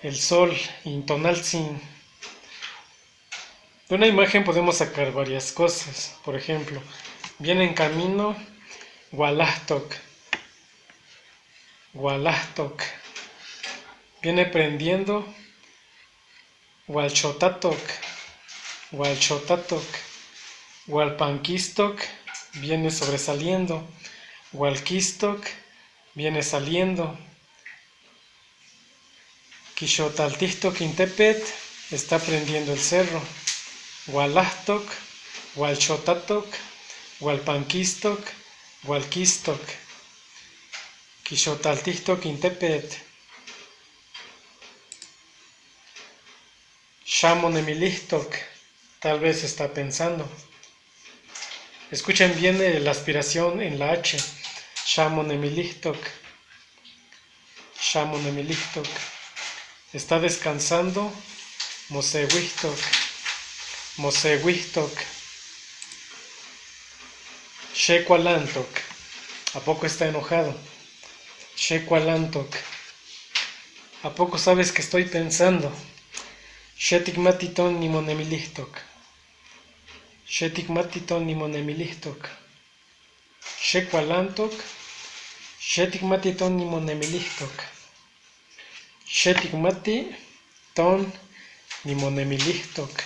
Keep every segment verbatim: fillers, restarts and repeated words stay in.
el sol, in tonaltzin. De una imagen podemos sacar varias cosas. Por ejemplo, viene en camino, walahtok, walahtok. Viene prendiendo, walchotatok, walchotatok. Walpankistok, viene sobresaliendo. Walkistok, viene saliendo. Kishotaltihtok in tepet, está prendiendo el cerro. Walahtok, walchotatok, walpankistok, walkistok. Kishotaltihtok in tepet. Xa monemilihtok, tal vez está pensando. Escuchen bien, eh, la aspiración en la H. Xa monemilihtok. Xa monemilihtok. Está descansando. Mosewihtok. Mosewihtok. Xe kwalantok. ¿A poco está enojado? Xe kwalantok. ¿A poco sabes que estoy pensando? Xe tikmati ton nimonemilihtok. Xe tikmati ton nimonemilihtok. Xe kwalantok. Xe tikmati ton nimonemilihtok. Xe tikmati ton nimonemilihtok.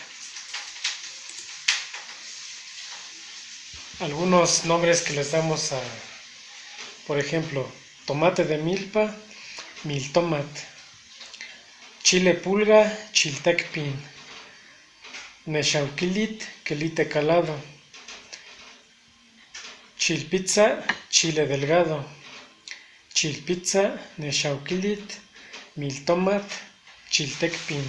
Algunos nombres que les damos a, por ejemplo, tomate de milpa, miltomat. Chile pulga, chiltekpin. Nexawkilit, kelite calado. Chilpitza, chile delgado. Chilpitza, nexawkilit, miltomat, chiltekpin.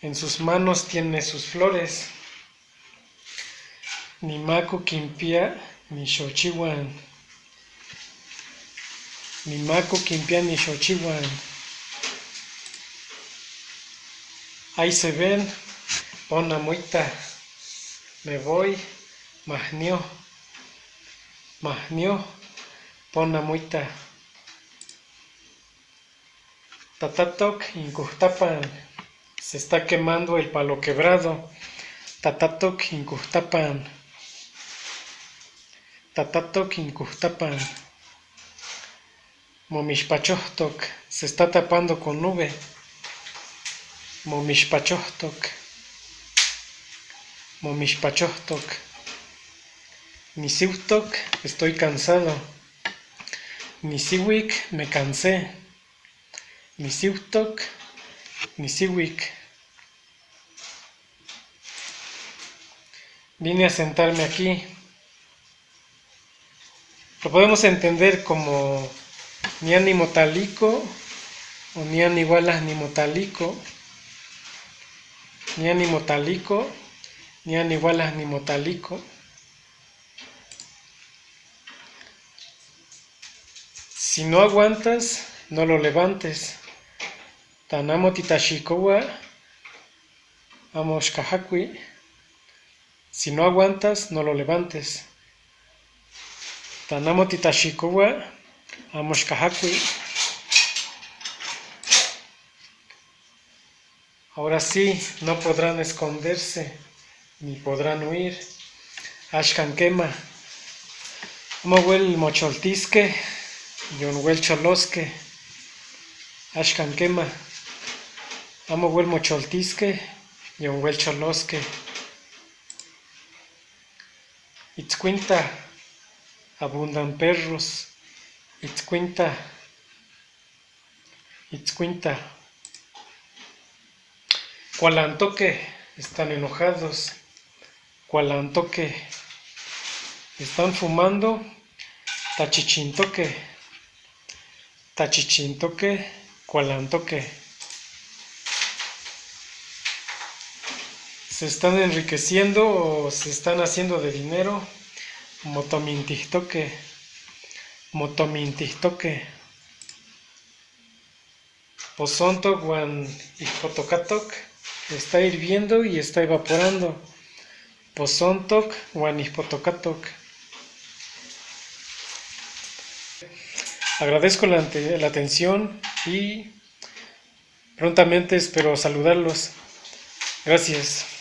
En sus manos tiene sus flores. Nimaku kimpia nixochiwan. Nimaku kimpia nixochiwan. Ahí se ven, pon amoita. Me voy, mahnio. Mahnio, pon amoita. Tatatok inkuhtapan. Se está quemando el palo quebrado. Tatatok inkuhtapan. Tatatok inkuhtapan. Momishpachohtok. Se está tapando con nube. Momishpachohtok. Momishpachohtok. Nisiwtok, estoy cansado. Nisiwik, me cansé. Nisiwtok, nisiwik. Vine a sentarme aquí. Lo podemos entender como nian nimotaliko o nian niwalaj nimotaliko. Nian nimotaliko, nian niwalaj nimotaliko. Si no aguantas, no lo levantes. Tana amo titashikowa, amo shkahakwi. Si no aguantas, no lo levantes. Tana amo titashikowa, amo shkahakwi. Ahora sí, no podrán esconderse, ni podrán huir. Ashka nkema, amo wel mocholtiske, yon wel choloske. Ashka nkema, amo wel mocholtiske, yon wel choloske. Itskwinta, abundan perros. Itskwinta. Itskwinta. Kwalantoke, están enojados. Kwalantoke, están fumando. Tachichintoke. Tachichintoke, kwalantoke. Se están enriqueciendo o se están haciendo de dinero. Motomintijtoke. Motomintijtoke. Posontok wan ijpotokatok. Está hirviendo y está evaporando. Posontok wan ijpotokatok. Agradezco la ante-, la atención. y prontamente espero saludarlos. Gracias.